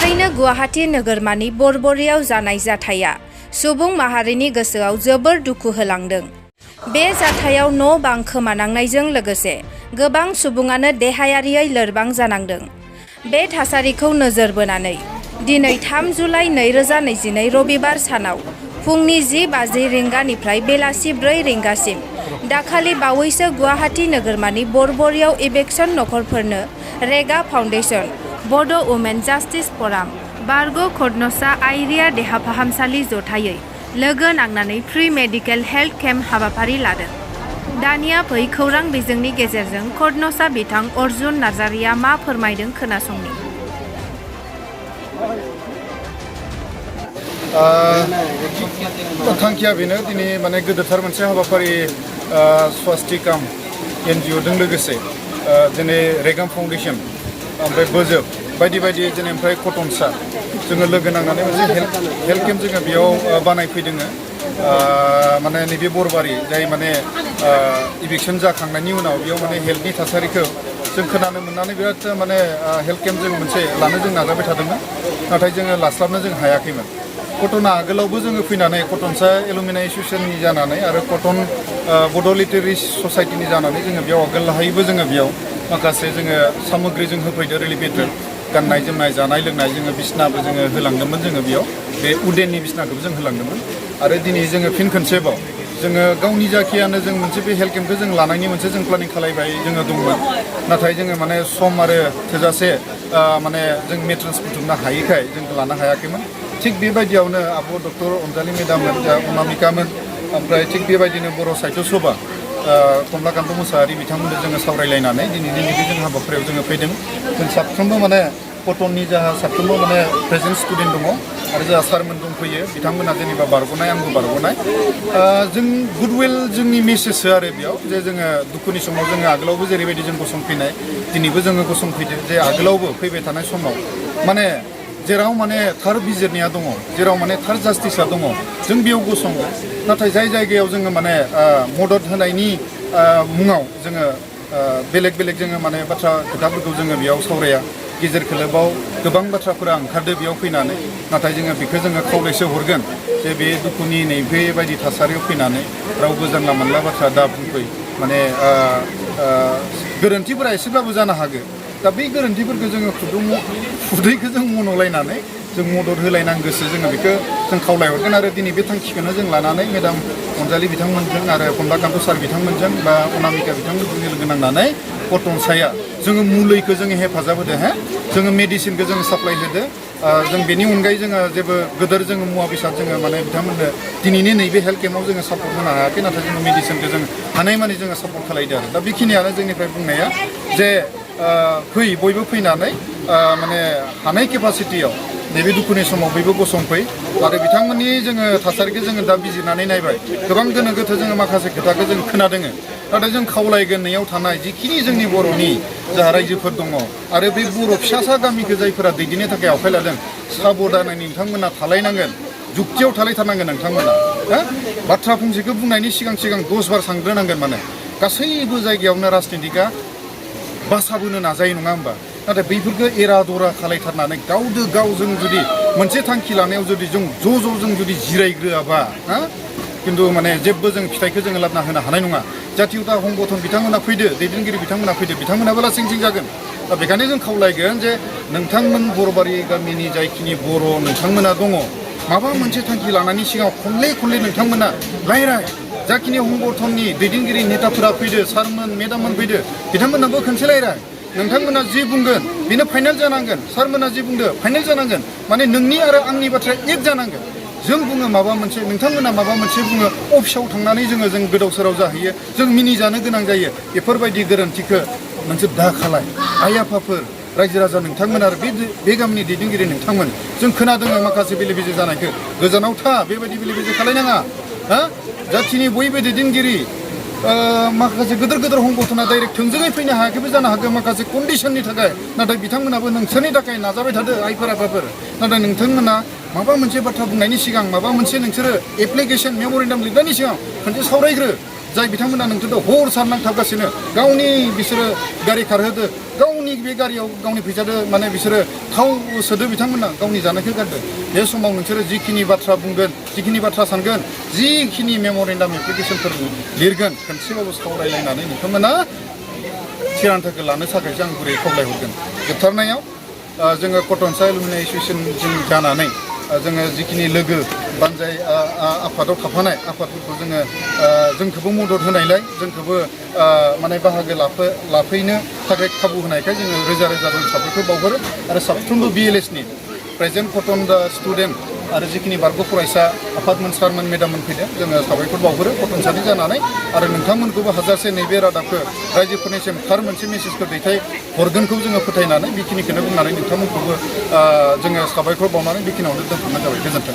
थारैनो गुवाहाटी नोगोरमानि बरबरियाव जानाय जाथाया सुबुं माहारिनि गोसोआव जोबोर दुखु होलांदों। बे जाथायाव न' बां खोमानांनायजों लोगोसे गोबां सुबुङानो देहायारियै लोरबां जानांदों। बे थासारिखौ नोजोर बोनानै दिनै 3 जुलाइ 2022 रबिबार सानाव फुंनि 10:50 रिंगानिफ्राय बेलासि 4 रिंगासिम दाखालि बावैसो गुवाहाटी नोगोरमानि बरबरियाव इभेक्सन नखरफोरनो रेगा फाउन्डेसन, बड' वुमेन जास्टिस फराम, बारग' खडनसा आइरिया देहा फाहामसालि जथायै लोगो नांनानै फ्रि मेडिकेल हेल्थ केम्प हाबाफारि लादों। दानिया फै खौरां बिजोंनि गेजेरजों खडनसा बिथां अर्जुन नार्जारिया मा फोरमायदों खोनासंनि। थांखिया बेनो दिनै माने गोदोथार मोनसे हाबाफारि स्वास्तिकाम NGO-जों लोगोसे दिनै रेगाम फाउन्डेसन ओमफ्राय बोजोब बायदि बायदि दिनै ओमफ्राय कटनसा जोङो लोगो नांनानै मोनसे हेल्थ केम्प जोङो बेयाव बानायफैदों। माने नैबे बरबारि जाय माने इभिक्सन जाखांनायनि उनाव बेयाव माने हेल्थनि थासारिखौ जों खोनानो मोननानै बिराद माने हेल्थ केम्प जों मोनसे लानो जों नाजाबाय थादोंमोन, नाथाय जोङो लास्लाबनो जों हायाखैमोन। कटना आगोलावबो जोङो फैनानै कटनसा एलुमिनाय एस'सियेसननि जानानै आरो कटन बड' लिटारेरि ससाइटिनि जानानै जोङो बेयाव आगोलहायबो जोङो बेयाव माखासे जोङो सामग्रि जों होफैदो रिलिफेटेड गाननाय जोमनाय जानाय लोंनाय जोङो बिसनाबो जोङो होलांदोंमोन। जोङो बेयाव बे उदेननि बिसनाखौबो जों होलांदोंमोन आरो दिनै जोङो फिन खनसेबाव जोङो गावनि जाखियानो जों मोनसे बे हेल्थ केम्पखौ जों लानायनि मोनसे जों प्लानिं खालायबाय जोङो दंमोन, नाथाय जोङो माने सम आरो थोजासे माने जों मेटेरियल्स बुथुमनो हायैखाय जों लानो हायाखैमोन। थिग बेबायदियावनो आब' डक्टर अनजालि मेदाममोन, अनामिकामोन, ओमफ्राय थिग बेबायदिनो बर' साहित्य सभा कमलाकान्त मोसाहारि बिथांमोनजों जोङो सावरायलायनानै दिनैनि नैबे जों हाबाफारियाव जोङो फैदों। जों साफ्रोमबो माने कटननि जाहा साफ्रोमबो माने प्रेजेन्ट स्टुडेन्ट दङ आरो जोंहा सारमोन दंफैयो, बिथांमोना जेनेबा बारग'नाय आंबो बारग'नाय। जों गुडविल जोंनि मेसेजसो आरो बेयाव जे जोङो दुखुनि समाव जोङो आगोलावबो जेरैबायदि जों गसंफैनाय दिनैबो जोङो गसंफैदो, जे आगोलावबो फैबाय थानाय समाव माने जेराव माने थार बिजिरनाया दङ, जेराव माने थार जास्टिसा दङ, जों बेयाव गसंगोन। नाथाय जाय जायगायाव जोङो माने मदद होनायनि मुङाव जोङो बेलेग बेलेग जोङो माने बाथ्रा खोथाफोरखौ जोङो बेयाव सावराया, गेजेर खोलोबाव गोबां बाथ्राफोरा ओंखारदो बेयाव फैनानै, नाथाय जोङो बेखौ जोङो खावलायसो हरगोन जे बे दुखुनि नैबेबायदि थासारियाव फैनानै रावबो जानला मोनला बाथ्रा दा बुंफै। माने गोरोन्थिफोरा एसेब्लाबो जानो हागौ, दा बै गोरोन्थिफोरखौ जोङो खुदैखौ जों मन'लायनानै जों मदद होलायनांगोसो जोङो बेखौ जों खावलायहरगोन। आरो दिनै बे थांखिखौनो जों लानानै मेदाम अनजालि बिथांमोनजों आरो कमलाकान्त सार बिथांमोनजों बा अनामिका बिथांमोनजों लोगो नांनानै कटनसाया जोङो मुलिखौ जोङो हेफाजाब होदो, जोङो मेडिसिनखौ जोङो साप्लाय होदो। जों बेनि अनगायै जोङो जेबो गोदोर जोङो मुवा बेसाद जोङो माने बिथांमोननो दिनैनि नैबे हेल्थ केम्पआव जोङो सापर्ट होनो हायाखै, नाथाय जोङो मेडिसिनखौ जों हानायमानि जोङो सापर्ट खालायदो आरो दा बेखिनियानो जोंनिफ्राय बुंनाया जे फै बयबो फैनानै माने हानाय केपासिटियाव नैबे दुखुनि समाव बयबो गसंफै। आरो बिथांमोननि जोङो थासारिखौ जोङो दा बिजिरनानै नायबाय, गोबां गोनो गोथो जोङो माखासे खोथाखौ जों खोनादों, नाथाय जों खावलायगोन नैयाव थानाय जिखिनि जोंनि बर'नि जा रायजोफोर दङ आरो बे बर' फिसासा गामिखौ जायफोरा दैदेननो थाखाय आवखाय लादों, साबधानै नोंथांमोना थालायनांगोन, जुक्तियाव थालायथारनांगोन नोंथांमोना। बाथ्रा फंसेखौ बुंनायनि सिगां 10 बार सानग्रोनांगोन। माने गासैबो जायगायावनो राजनितिकआ बासाबोनो नाजायो नङा होमबा, नाथाय बैफोरखौ एरा दरा खालायथारनानै गावदो गाव जों जुदि मोनसे थांखि लानायाव जुदि जों ज' जों जुदि जिरायग्रोआबा खिन्थु माने जेबो जों फिथाइखौ जोङो लाबोना होनो हानाय नङा। जातियता संगठन बिथांमोना फैदो, दैदेनगिरि बिथांमोना फैदो, बिथांमोनाबो लासिं सिं जागोन। दा बेखायनो जों खावलायगोन जे नोंथांमोन बरबारि गामिनि जायखिनि बर' नोंथांमोना दङ, माबा मोनसे थांखि लानायनि सिगाङाव खनले नोंथांमोना रायराय, जाखिनि संगठननि दैदेनगिरि नेताफोरा फैदो, सारमोन मेदाममोन फैदो, बिथांमोनाबो खनसे रायराय। नोंथांमोना जि बुंगोन बेनो फाइनाल जानांगोन, सारमोना जि बुंदो फाइनाल जानांगोन। माने नोंनि आरो आंनि बाथ्राया एक जानांगोन। जों बुङो माबा मोनसे, नोंथांमोना माबा मोनसे बुङो, अफिसाव थांनानै जों गोदाव सोराव जाहैयो, जों मिनिजानो गोनां जायो। बेफोरबायदि गोरोन्थिखौ मोनसे दा खालाय। आइ आफाफोर, रायजो राजा नोंथांमोन आरो बे गामिनि दैदेनगिरि नोंथांमोन, जों खोनादों माखासे बेले बेजे जानायखौ, गोजानाव था, बेबायदि बेले बेजे खालायनाङा। जाथिनि बयबो दैदेनगिरि माखासे गिदिर संगठना डाइरेक्ट थोंजोङै फैनो हायाखैबो जानो हागौ माखासे कन्डिसननि थाखाय, नाथाय बिथांमोनाबो नोंसोरनि थाखाय नाजाबाय थादो आइफोर आफाफोर। नाथाय नोंथांमोना माबा मोनसे बाथ्रा बुंनायनि सिगां, माबा मोनसे नोंसोरो एप्लिकेसन मेम'रेन्डाम लिरनायनि सिगां खनसे सावरायग्रो। जाय बिथांमोना नोंथांखौ हर सान नांथाबगासिनो, गावनि बिसोरो गारि खारहोदो, गावनि गावनि बे गारियाव गावनि फैसादो माने बिसोरो थाव सोदो बिथांमोना गावनि जानायखौ गारदो बे समाव नोंसोरो जिखिनि बाथ्रा बुंगोन जिखिनि बाथ्रा सानगोन जिखिनि मेम'रेन्डाम एप्लिकेसनफोर लिरगोन खनसेबाबो सावरायलायनानै नोंथांमोना थिरांथाखौ लानो थाखायसो आं गुरै खावलायहरगोन जोबथारनायाव जोङो कटनसा एलुमिनाय एस'सियेसनजों जानानै जोङो जिखिनि लोगो बानजाय आफादाव थाफानाय आफादफोरखौ जोंखौबो मदद होनायलाय जोंखौबो माने बाहागो लाफैनो थाखाय खाबु होनायखाय जोङो रोजा रोजा जों साबायखर बावहरो आरो साफ्रोमबो BLSनि प्रेजेन्ट कटन स्टुडेन्ट आरो जिखिनि बारग' फरायसा आफादमोन सारमोन मेडाममोन फैदों जोङो साबायखर बावहरो कटनसानि जानानै आरो नोंथांमोनखौबो हाजारसे नैबे रादाबखौ रायजोफोरनिसिम थार मोनसे मेसेजखौ दैथाय हरगोनखौ जोङो फोथायनानै बेखिनिखौनो बुंनानै नोंथांमोनखौबो जोङो साबायखर बावनानै बेखिनियावनो दोनथ'नाय जाबाय गोजोन्थों